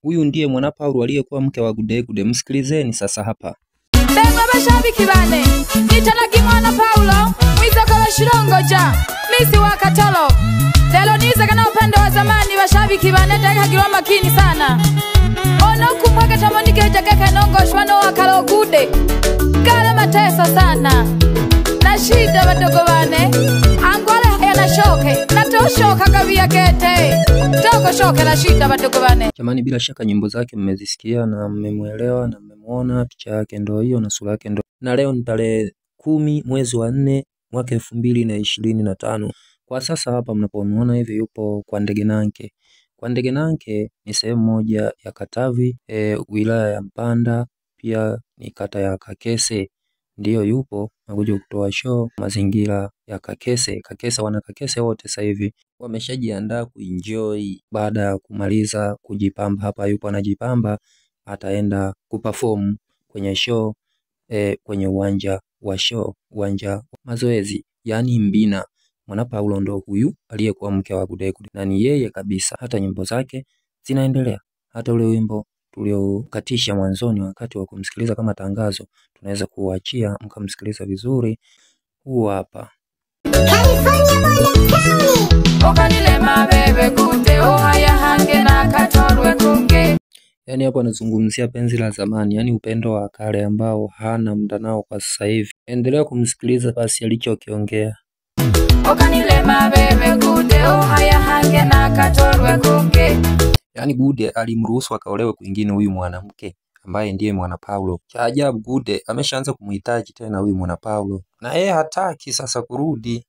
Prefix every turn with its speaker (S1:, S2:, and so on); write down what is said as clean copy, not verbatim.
S1: Huyu ndiye Mwana Paulo aliyekuwa mke wa Gudegude. Msikilizeni sasa hapa.
S2: Bengwa bashabiki bane nitalagi Mwana Paulo mwizokolo shilongoja misi wa Katolo lelo nizaga na upande wa zamani bashabiki bane takagirwa makini sana ono kumweka tamonikeja keke nongoshwa no wakalo gude gala mateso sana na shida badogo bane angwale yanashoke natoshoka gabia gete toko shoke la shida badogo bane.
S1: Jamani, bila shaka nyimbo zake mmezisikia na mmemuelewa na mmemuona, picha yake ndio hiyo na sura yake ndio. Na leo ni tarehe 10 mwezi wa 4 mwaka 2025. Kwa sasa hapa mnapomuona hivi yupo kwa Ndegenanke. Kwa Ndegenanke ni sehemu moja ya Katavi, wilaya ya Mpanda, pia ni kata ya Kakese. Ndiyo yupo nakuja kutoa show mazingira ya Kakese. Kakese, wana Kakese wote sasa hivi wameshajiandaa kuenjoy baada ya kumaliza kujipamba. Hapa yupo anajipamba, ataenda kuperform kwenye show, kwenye uwanja wa show, uwanja wa mazoezi, yani Mbina. Mwana Paulo ndo huyu aliyekuwa mke wa Gudegude, na ni yeye kabisa. Hata nyimbo zake zinaendelea, hata ule wimbo tuliokatisha mwanzoni wakati wa kumsikiliza kama tangazo, tunaweza kuachia mkamsikiliza vizuri. Huu hapa. Yani hapo anazungumzia penzi la zamani, yani upendo wa kale ambao hana muda nao kwa sasa hivi. Endelea kumsikiliza basi alichokiongea. Yani Gude alimruhusu akaolewe kwingine huyu mwanamke ambaye ndiye Mwana Paulo. Cha ajabu, Gude ameshaanza kumhitaji tena huyu Mwana Paulo, na yeye hataki sasa kurudi.